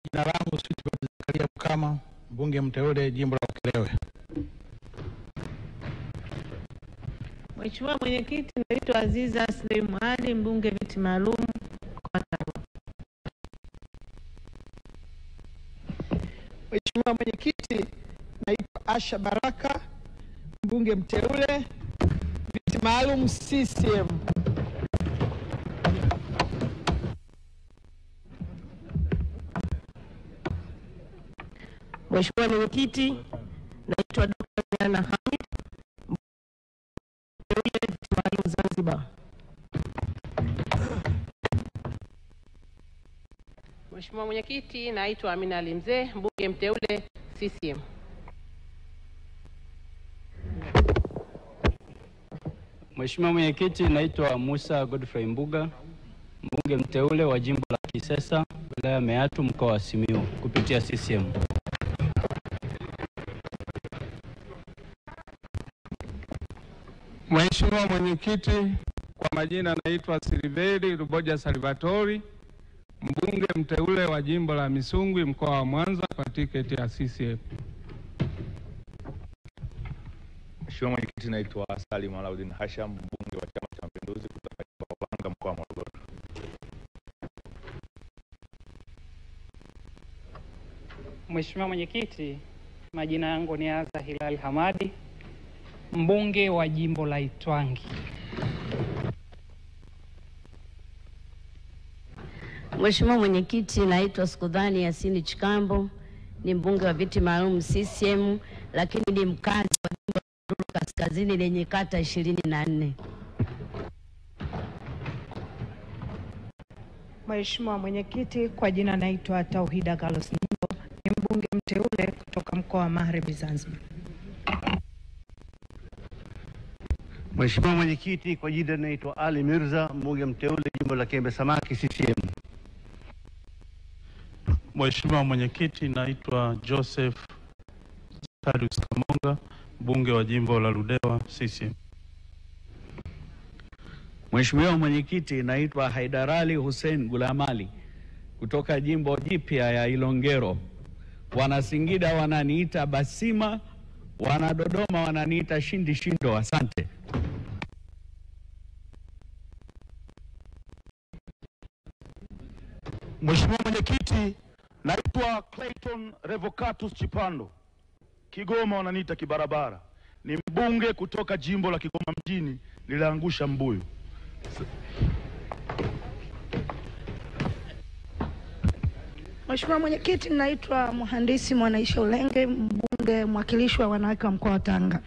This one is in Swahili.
Jina langu Switbert Zakaria Mkama, mbunge mteule jimbo la Ukerewe. Mheshimiwa Mwenyekiti, naitwa Aziza Suleiman Ali, mbunge viti maalum mkoa wa Tabora. Mheshimiwa Mwenyekiti, naitwa Asha Baraka, mbunge mteule viti maalum CCM. Mheshimiwa Mwenyekiti, naitwa Dr. Diana Hamid, mteule viti maalum Zanzibar. Mheshimiwa Mwenyekiti, naitwa Amina Ali Mzee, mbunge mteule CCM. Mheshimiwa Mwenyekiti, naitwa Musa Godfrey Mbuga, mbunge mteule wa jimbo la Kisesa, wilaya Meatu, mkoa wa Simiyu kupitia CCM. Mheshimiwa Mwenyekiti, kwa majina naitwa Silveri Ruboja Salvatori, mbunge mteule wa jimbo la Misungwi, mkoa wa Mwanza kwa tiketi ya CCM. Mheshimiwa Mwenyekiti, naitwa Salim Alaudin Hasham, mbunge wa Chama cha Mapinduzi kutoka jimbo la Upanga, mkoa wa Morogoro. Mheshimiwa Mwenyekiti, majina yangu ni Aza Hilal Hamadi, mbunge wa jimbo la Itwangi. Mheshimiwa Mwenyekiti, naitwa Sikudhani Yasini Chikambo, ni mbunge wa viti maalum CCM, lakini ni mkazi wa jimbo la Kaskazini lenye kata 24. Mheshimiwa Mwenyekiti, kwa jina naitwa Tauhida Carlos Nyimbo, ni mbunge mteule kutoka mkoa wa Magharibi Zanzibar. Mheshimiwa Mwenyekiti, kwa jina naitwa Ali Mirza, mbunge mteule jimbo la Kiembe Samaki CCM. Mheshimiwa Mwenyekiti, naitwa Joseph Thaddeus Kamonga, mbunge wa jimbo la Ludewa CCM. Mheshimiwa Mwenyekiti, naitwa Haidarali Hussein Gulamali kutoka jimbo jipya ya Ilongero. Wana Singida wananiita Basima, wana Dodoma wananiita Shindi Shindo. Asante. Mheshimiwa Mwenyekiti, naitwa Clayton Revocatus Chipando, Kigoma wananiita Kibarabara, ni mbunge kutoka jimbo la Kigoma mjini, niliangusha mbuyu. Mheshimiwa Mwenyekiti, naitwa Mhandisi Mwanaisha Ulenge, mbunge mwakilishi wa wanawake wa mkoa wa Tanga.